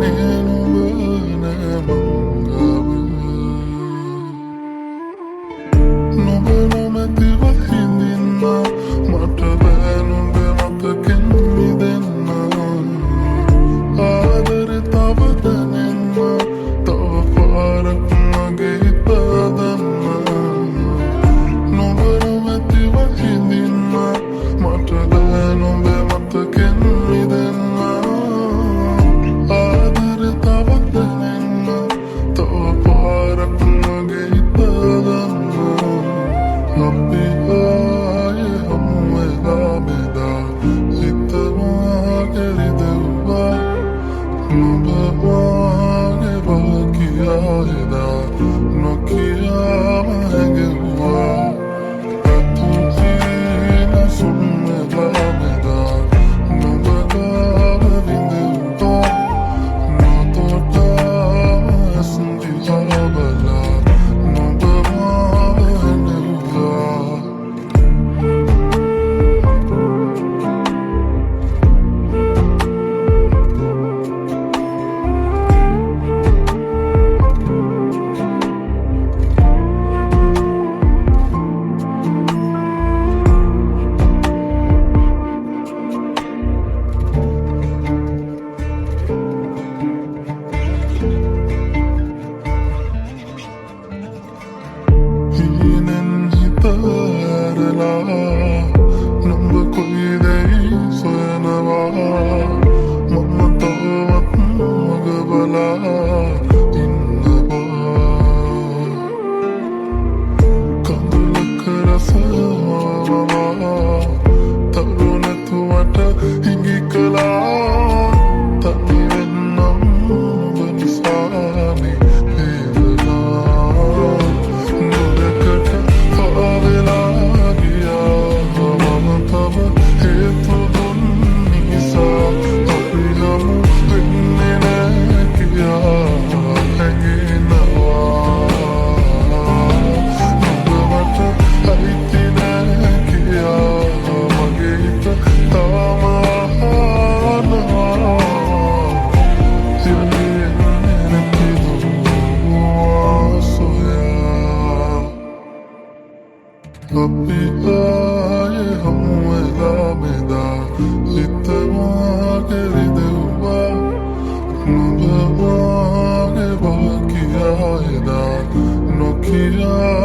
අනේ නුඹ නෑ මං ගාව. නුඹ නොමැතිව හිඳින්න මට බෑ, නුඹ මතකෙන් මිදෙන්න. ආදරේ තව දැනෙන්න, තව පාරක් මගේ හිත හදන්න. නුඹ නොමැතිව හිඳින්න මට බෑ, නුඹ මතකෙන් මිදෙන්න. ආදරේ තව දැනෙන්න, තව පාරක් මගේ හිත හදන්න. අපි ආයේ හමු වෙලා මෙදා හිත මාගේ රිදෙව්වා. නුඹ මාගේ බව කියා එදා නොකියාම හැඟෙව්වා. පැතුම් හීන සුන් වෙලා මෙදා නුඹ ගාව විඳෙව්වා. නොතොටාම ඇස් දිහා බලා නුඹ මාව හැඬෙව්වා. හීනෙන් හිත ඇරලා නුඹ කොයි දැයි සොයනවා. මම තවමත් මග බලා ඉන්නවා. කඳුලක රස මවා තරු නැතුවට හිඟි කළා. තනි වෙන්නම් නුඹ නිසානේ වේදනා. නුරකට පාවෙලා ගියා මම තව හේතු දුන් නිසා. අපි හමු වෙන්නේ නෑ කියා හැඟෙනවා. නුඹ මට අයිති නෑ කියා මගේ හිත තාම අහනවා. යලි එන්නේ නැතිද මා සොයා? අපි ආයේ හමු වෙලා මෙදා හිත මාගේ රිදෙව්වා. නුඹ මාගේ බව කියා එදා නොකියාම